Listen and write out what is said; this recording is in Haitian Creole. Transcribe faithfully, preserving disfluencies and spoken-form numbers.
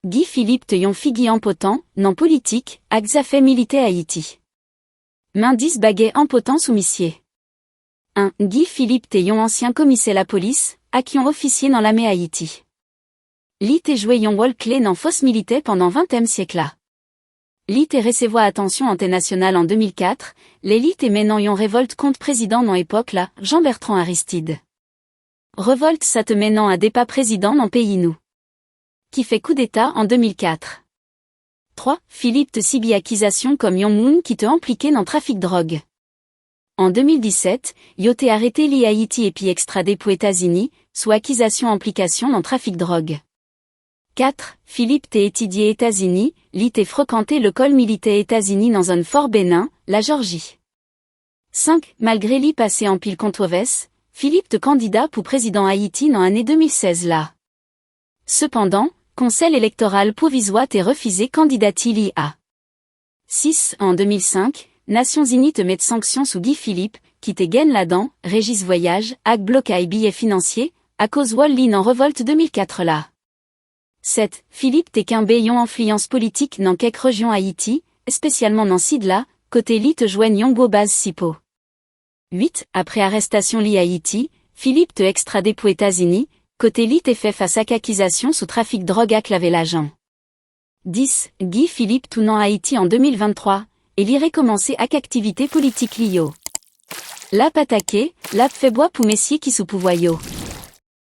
Guy Philippe te yon figi enpòtan nan politik ak zafè militè Ayiti. Men dis bagay enpòtan sou misye. En, Guy Philippe te yon ansyen komisè lapolis ak yon ofisye nan lame Ayiti. Li te jwe yon wòl kle nan fòs militè pandan ventyèm syèk la. Li te resevwa atansyon entènasyonal an de mil kat, lè li te mennen yon revòlt kont prezidan nan epòk la, Jean-Bertrand Aristide. Revòlt sa te mennen a depa prezidan nan peyi nou, ki fè koudeta an de mil kat. Twa, Philippe te sibi akizasyon kòm yon moun ki te enplike nan trafik dwòg. An de mil disèt, yo te arete li Ayiti epi ekstrade pou Etazini, sou akizasyon enplikasyon nan trafik dwòg. Kat, Philippe te etidye Etazini, li te frekante lekòl militè Etazini nan zòn Fort Benning, Lajòji. Senk, malgre li pase anpil kontwovès, Philippe te kandida pou prezidan Ayiti nan ane de mil sèz la. Sepandan, Konsèy Elektoral Pwovizwa te refize kandidati li a. Sis, an de mil senk, Nasyonzini te met sanksyon sou Guy Philippe, ki te gen ladan rejis vwayaj ak blokay biyè finansye, akoz wòl li nan revòlt de mil kat la. Sèt, Philippe te kenbe yon enfliyans politik nan kèk rejyon Ayiti, espesyalman nan Sid la, kote li te jwenn yon gwo baz sipo. Uit, apre arèstasyon li Ayiti, Philippe te ekstrade pou Etazini, kote li te fè fas ak akizasyon sou trafik dwòg ak lave lajan. Dis, Guy Philippe tounen Ayiti an de mil venntwa, e li rekòmanse ak aktivite politik li yo. L ap atake, l ap fè bwa pou mesye ki sou pouvwa yo.